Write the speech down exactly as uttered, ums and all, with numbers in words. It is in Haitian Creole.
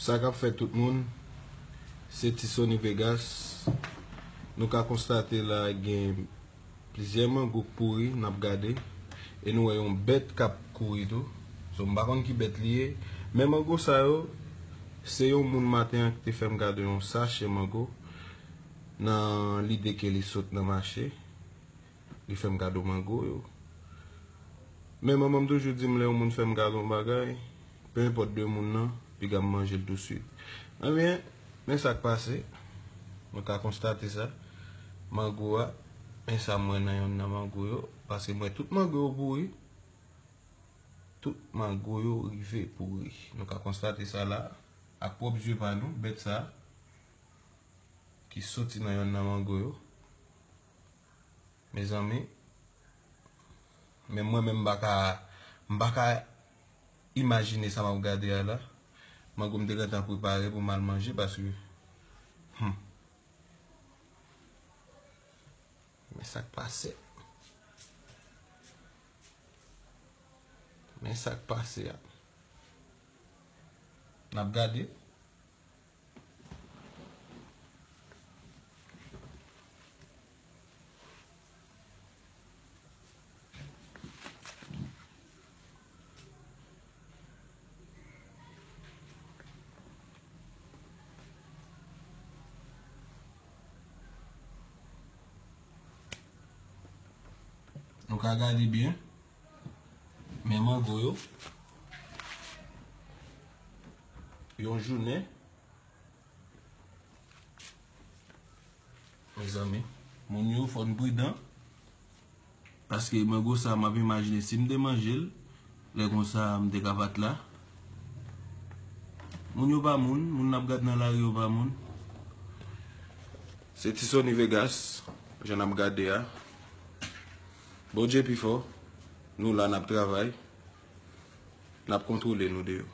Sa k ap fèt tout moun, se Ti Sony Vegas. Nou ka konstate la gen plizyè mango k pouri n ap gade, e nou wè yon bèt k ap kouri tou. So, m pa konn ki bèt li ye, men mango sa yo, se yon moun maten an ki te fè m gade yon sachè mango nan lide ke li sot nan mache. Li fè m kado mango yo. Men manman m toujou di m lè yon moun fè m kado yon bagay, pe enpòt de moun nan, piga m manje l touswit. Ebyen, men sa k pase. Nou ka konstate sa. Mango a, men sa m wè nan yonn nan mango yo, paske m wè tout mango yo pouri. Tout mango yo rive pouri. Nou ka konstate sa la, ak pwòp zye pa nou, bèt sa ki soti nan yonn nan mango yo. Mezanmi, men mwen menm m pa ka, m pa ka imajine sa m ap gade a la. Mango m te gentan prepare pou m al manje paske, hmm. Men sa k pase. Men sa k pase a. N ap gade. Nou ka gade byen. Men mango yo. Yon jounen. Mezanmi, moun yo fò n pridan. Paske mango sa, m ap imajine si m te manje l, lè konsa m te ka pa t la. Moun yo pa moun, moun n ap gade nan lari yo pa moun. Se Ti Sony Vegas, jan n ap gade a. Bondye pi fò, nou la n ap travay, n ap kontwole nou deyò.